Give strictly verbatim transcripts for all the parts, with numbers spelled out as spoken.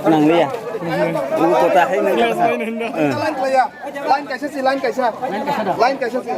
Nangliya. Buku kota hai nang. Line kaisa si, line kaisa. Line kaisa si.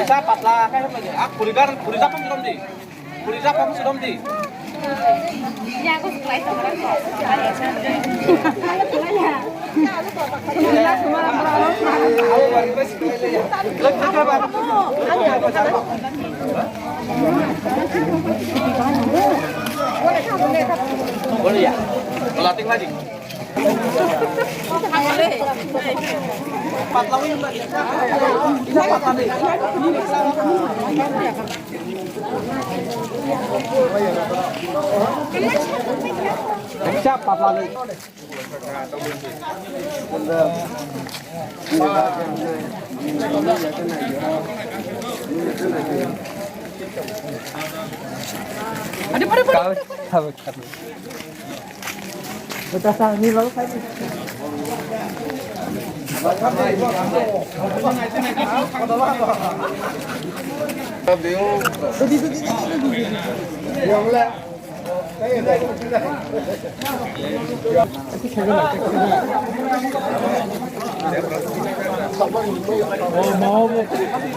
Sa patla, kaya apa ni? Ah, puri gar, puri dapat belum di? Puri dapat belum di? Boleh ya? Kalau tinggal di.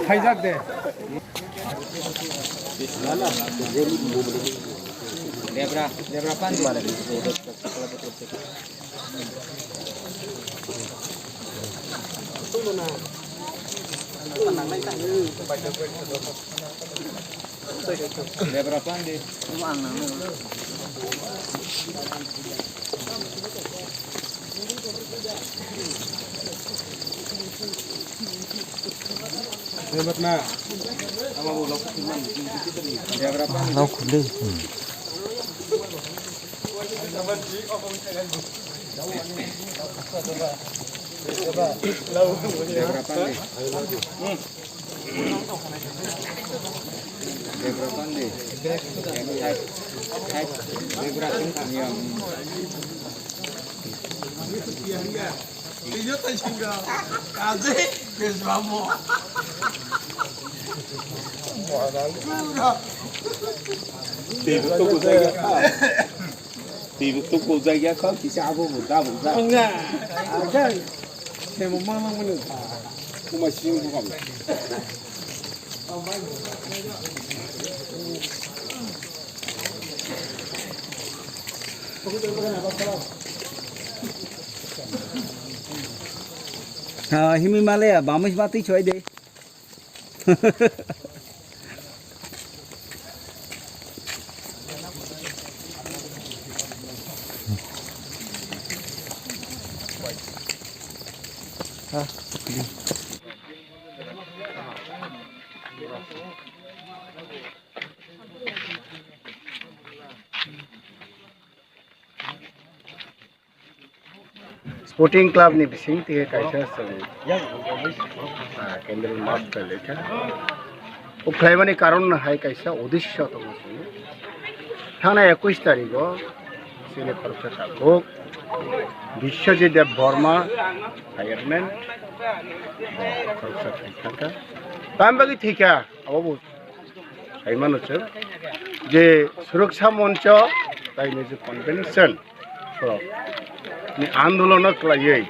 Khaijak de. Debra, debra pan. Debra pan de. Debra pan. Nau khulai. Twi bo tuku jagya kha, kisa abo bo da bo da. Ajai, semo ma ma mani. Kuma sing ko kam. Ah, himi male ya, bamis bati choi de. Sporting Club ni bising twi kaisa chwng, ah, candle march khlaikha. O khlaimani karon no hai kaisa udesho tongo chwng. Thangnai ekush tarikh o chini khoroksa tabuk Biswajit Deb Borma, fireman, khoroksa thwi thangkha. Tamni bagwi thwikha, abo bo saimano chwng je Suraksha Moncho tai Mizo Convention ni andolono kwlaiwi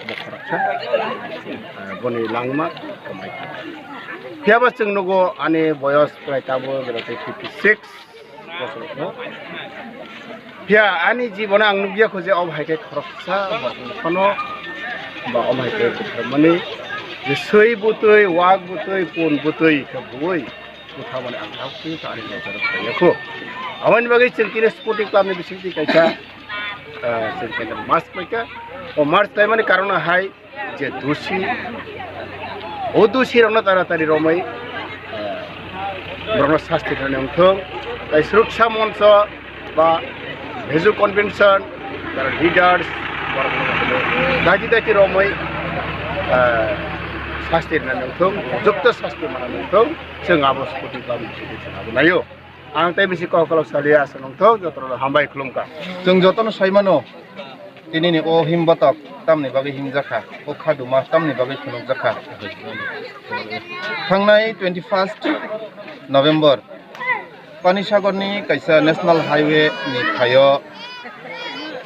bo khoroksa, ah, boni langma kwmai kha. Phiyaba chwng nugo ani boyos kwlai tabuk fifty six. Phiya ani jibono ang nukya kho je obo hai khe khoroksa borokni phano ba omo hai khe kwthar mani je swi bwtwi, wak bwtwi, pun bwtwi khe buwi bwtha mani ang thang twi ta ani nojoro khlaiya kho. Aboni bagwi chwng kini sporting club ni bisingtwi kaisa, ah, chwng kaisa march khlaikha. O march khlaimani karon hai je dusi, o dusi rokno taratari romwi, eh, borokno sasti rwna wngthung. Tai Suraksha Moncho ba Mizo Convention, tara leaders, borokno daiti daiti romwi, eh, sasti rwna wngthung, jukto sasti mana wngthung, chwng abo sporting club ni bisingtwi chwng abo naio. Ang tei bisi kok kolok saliya aswk nongthok, jotono hambai khulumkha. Chwng jotono saimano, tinini o him botok tamni bagwi himjakha, o khaduma tamni bagwi phunukjakha. Thangnai twenty first November, Panisagarni kaisa National Highway ni phaio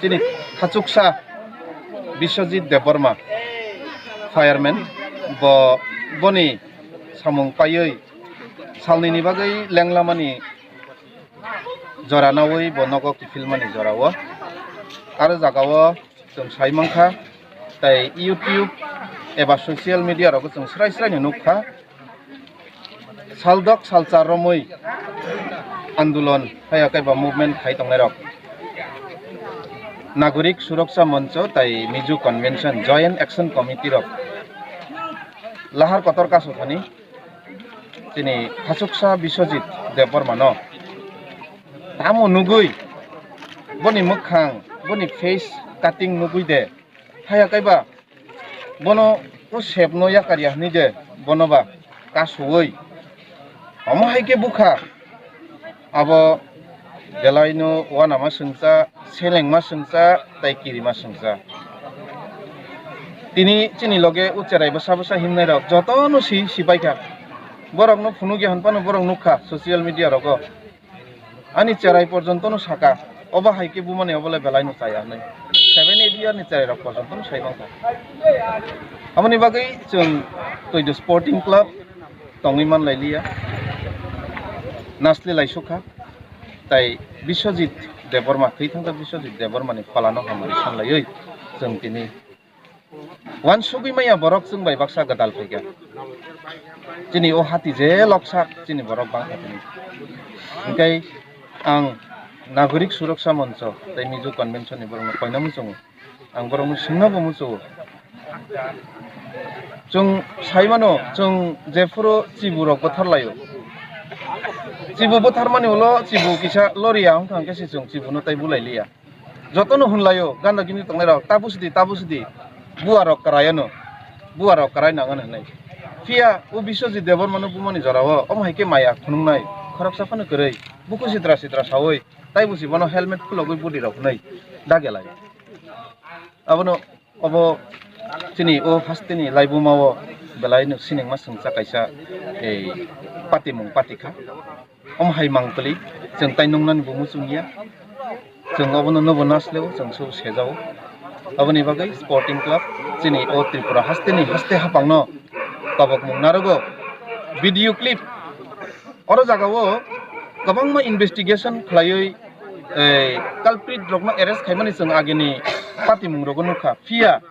chini khachuksa Biswajit Debbarma, fireman, bo, boni samung paiwi salnini bagwi lenglamani jora nawi bo nogo kiphilmani jorao. Aro jagao chwng sai mankha, tei YouTube eba social media rogo chwng srai srai no nukha, saldok salchar romwi andolon haya kaiba movement khai tongnairok, Nagorik Suraksha Moncho tei Mizo Convention Joint Action Committee rok lahar kotor kasu thani chini khachuksa Biswajit Debbarmano tamo nugwi, boni mwkhang, boni face cutting nugwi de, haya kaiba bono o sepno yakarya hwnwi de, bono ba kasuwi omo hai khe bukha. Abo belaino uanama swngcha, selengma swngcha, tei kirima swngcha. Tini chini loge o cherai bwsa bwsa himnai rok jotono si, sipaikha. Borokno phunukya hwnphano borok nukha social media rogo. Ani cherai porjontono saka, obo hai khe bumani obole belaino chaya hwnwi. Seven eight year ni cherai rok porjontono sai mankha. Aboni bagwi chwng Toidu Sporting Club tongwi manlailiya, nasli laisukha, tai Biswajit Debbarma, thwi thangkha Biswajit Debbarmani pholano hamari sanlaiwi chwng tini uansugwi manya borok chwng bai baksa gwdal phaikha. Chini o hati je loksak chini borok bangkha tini. Hinkhe ang Nagorik Suraksha Moncho tei Mizo Convention ni borokno koina muchungo. Ang borokno swngna bo muchungo. Chwng sai mano, chwng jephuru chibu rok bwthar laio. Chibu bwthar mani ulo chibu kisa loriya wngkha, hwnkhe se chwng chibuno tei bulai liya. Jotono hwn laio, ganda gini tongnai rok, "Tabu sidi, tabu sidi, bua rok kwrai ano, bua rok kwrai nang ano," hinwi. Phiya o Biswajit Debbarmano bumani jorao omo hai khe maya khunuknai, khoroksa phano kwrwi, buku sitra sitra saui, tai busi bono helmet khulogwi budi rok hwnwi dage lai. Abono, obo chini o hasteni laibuma o belai no siningma swngcha kaisa, ei, patimung patikha. Omo hai mangpili chwng tai nungnani bo muchung ya. Chwng obono nubo nasleo, chwng su sejao. Aboni bagwi Sporting Club chini o Tripura hasteni haste hapangno kobokmung narogo. Video clip oro jagao kwbangma investigation khlaiwi, ei, culprit rokno arrest khaimani chwng agini patimung rogo nukha. Phiya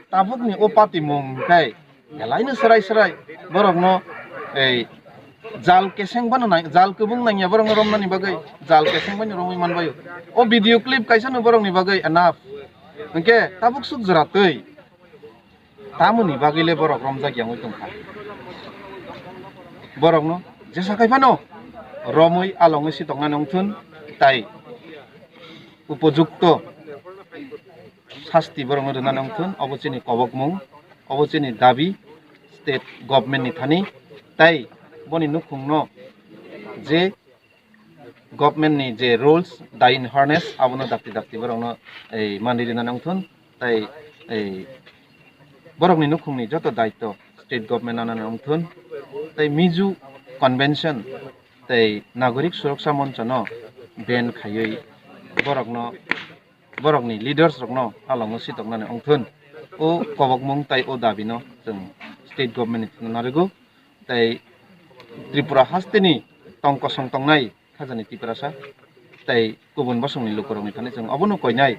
tabukni o patimung hwnkhe belaino swrai swrai borokno, ei, jal keseng bano nang-, jal kwbwng nangya borokno romnani bagwi, jal keseng bano romwi manbaio. O video clip kaisano borokni bagwi enough. Hwnkhe tabuk suk jora twi tamoni bagwi le borok romjak ya wngwi tongkha. Borokno jesa khai phano romwi alongwi sitoknani wngthun, tai upojukto sasti borokno rwna nangthun, obo chini kobokmung, obo chini dabi state government ni thani, tai boni nukhungno je government ni je rules, dai in harness, abono dakti dakti borokno, ei, manwi rinani wngthun, tei, ei, borokni nukhungni joto daityo state government nanani wngthun, tei Mizo Convention tei Nagorik Suraksa Moncho no ban khaiwi borokno, borokni leaders rokno halongo sitoknani wngthun. O kobokmung tei o dabi no chwng state government ni thani narwgo. Tei Tripura hasteni tong kosong tongnai khajani Tiprasa tei kubun bosongni lukurokni thani chwng obono koinai.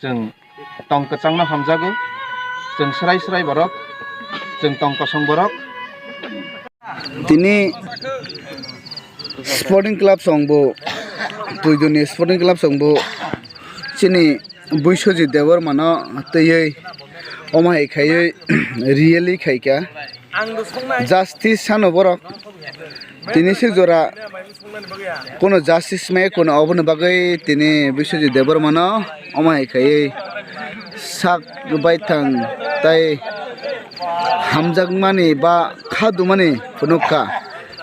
Chwng tong kwchangno hamjago, chwng srai srai borok, chwng tong kosong borok. Tini Sporting Club songbo, Puiduni Sporting Club songbo chini Buiswajit Debbarmano twiwi omo hai khaiwi rally khaikha. Justice sano borok. Tini sik jora kuno justice mai kuno, oboni bagwi tini Buiswajit Debbarmano omo hai khaiwi sak baithang tei hamjakmani ba khadumani phunukha.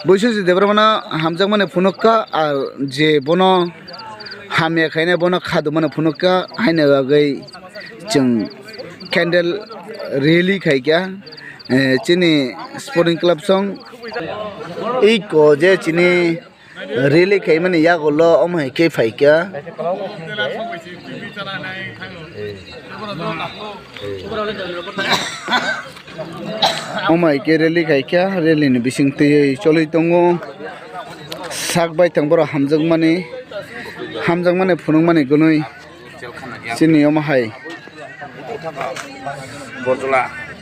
Buiswajit Debbarmano hamjakmani phunukha, ar je bono hamya khainai bono khadumani phunukha, haini bagwi chwng candle rally khaikha, eh, chini Sporting Club song. Iko je chini rally khaimani yagulo omo hai khe phaikha. Omo hai khe rally khaikha, rally ni bising twi choli tongo. Sak baithang borok hamjakmani, hamjakmani phunukmani gunui chini omo hai.